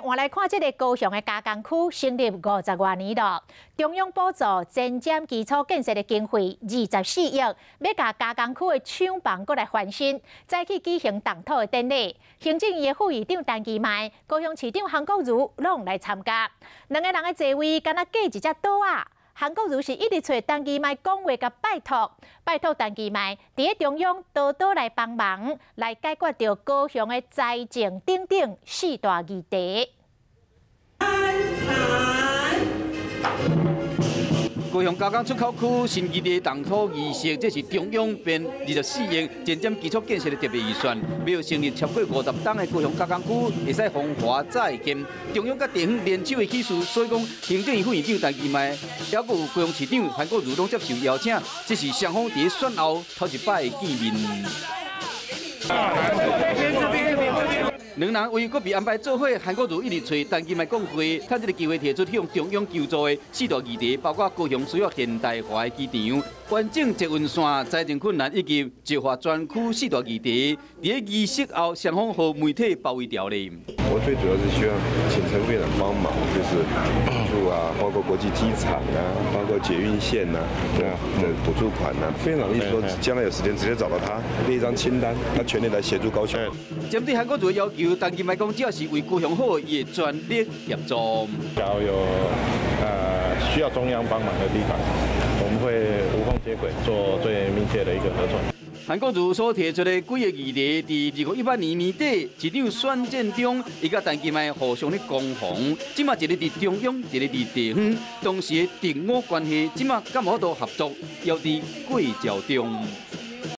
換來看這个高雄的加工區成立50外年囉，中央補助前瞻基礎建設的經費24億，欲共加工區的廠房閣來翻新，早起舉行動土的典禮。行政院的副院長陳其邁、高雄市長韓國瑜攏來參加，兩个人的座位敢若隔一隻桌仔。韓國瑜是一直揣陳其邁講話，共拜託，拜託陳其邁佇咧中央多多來幫忙，來解決著高雄的財政等等四大議題。高雄加工出口區新基地動土儀式，這是中央編24億前瞻基礎建設的特別預算，欲成立超過50冬的高雄加工區，會使風華再現。中央佮地方聯手的起事，所以講行政院副院長陳其邁，抑閣有高雄市長韓國瑜攏接受邀請，這是雙方佇咧選後頭一擺的見面。兩人為閣被安排做伙，韓國瑜一直揣陳其邁講話，趁這个機會提出向中央求助的四大議題，包括高雄需要現代化的機場、完整捷運線、財政困難以及石化專區四大議題。佇咧儀式後，雙方予媒體包圍牢咧。我最主要是希望請陳副院長幫忙，就是補助啊，包括國際機場啊，包括捷運線啊，對啊的補助款啊。副院長意思說，將來有時間直接找到他，列一張清單，他全力來協助高雄。針對韓國瑜的要求，陳其邁講，只要是為高雄好，伊會全力協助。只要有需要中央幫忙的地方，我們會無縫接軌，做最密切的一個合作。韓國瑜所提出的幾個議題，佇2018年年底一場選戰中，伊佮陳其邁互相咧攻防，這馬一个佇中央，一个佇地方，當時的敵我關係，這馬敢有法度合作，猶佇過橋中。